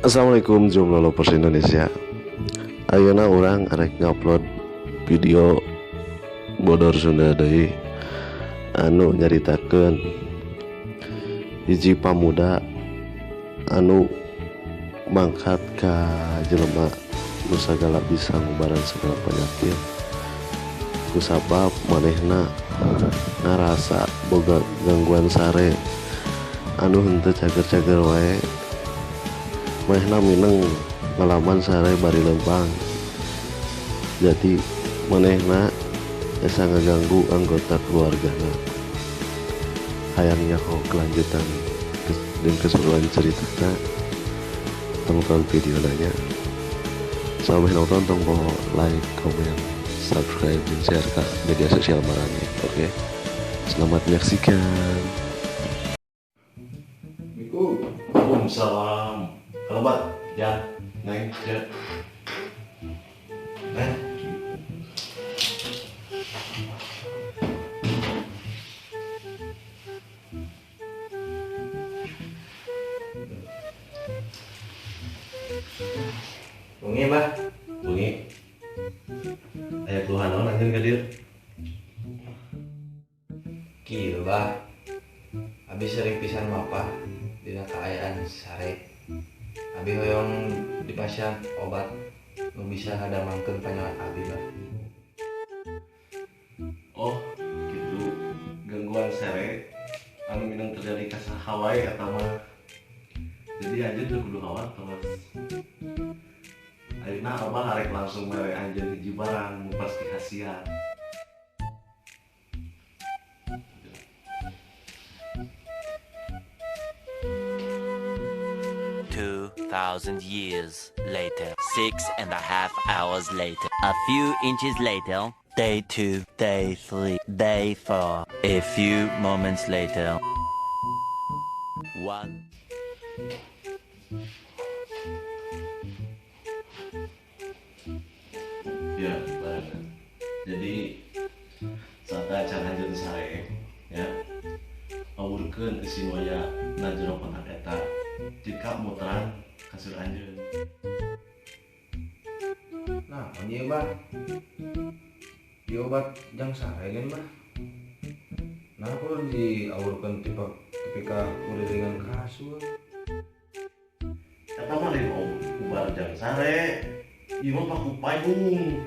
Assalamualaikum jomblo lovers Indonesia. Ayeuna urang arek ngupload video bodor Sunda deui anu nyaritakeun hiji pamuda anu mangkat ka jelema nu sagala bisa ngubaran segala penyakit kusabab manehna ngarasa boga gangguan sare anu henteu cager-cager wae. Manehna mineng ngalaman sare bari lempang, jadi manehna esa ngaganggu anggota keluargana. Hayang nyaho kelanjutan dan keseruan ceritana, tonton video nanya. Sampai nonton, tong like, komen, subscribe, dan share ke media sosial marane. Oke, selamat menyaksikan. Waalaikumsalam. Halo, ya, Neng, ya. Neng. Bungi, Bah. Bungi. Aya keluhan naon anjeun ka dieu? Kieu, Bah. Abi sering pisan mapah dina kaayaan sare. Abi hoyong dipasihan obat nu bisa ngadamangkeun panyawat abi, Bah. Oh, gitu. Gangguan sare anu minang terjadi ka saha wae eta mah. Jadi anjeun teu kudu khawatir. Ayeuna abah arek langsung mere anjeun hiji barang nu pasti khasiat. Thousand years later, 6.5 hours later, a few inches later, day 2, day 3, day 4, a few moments later, 1. Ya, barang. Jadi saat acan anjeun sare, ya, awurkeun isi waya na jero kotak eta. Jika muteran kasur anjeun. Nah, ieu Bah. Ieu obat jang sare kan, Bah. Nah, kudu diawurkeun tipe ketika kurilingan kasur. Eta mah lain ubar jang sare. Ieu mah paku payung.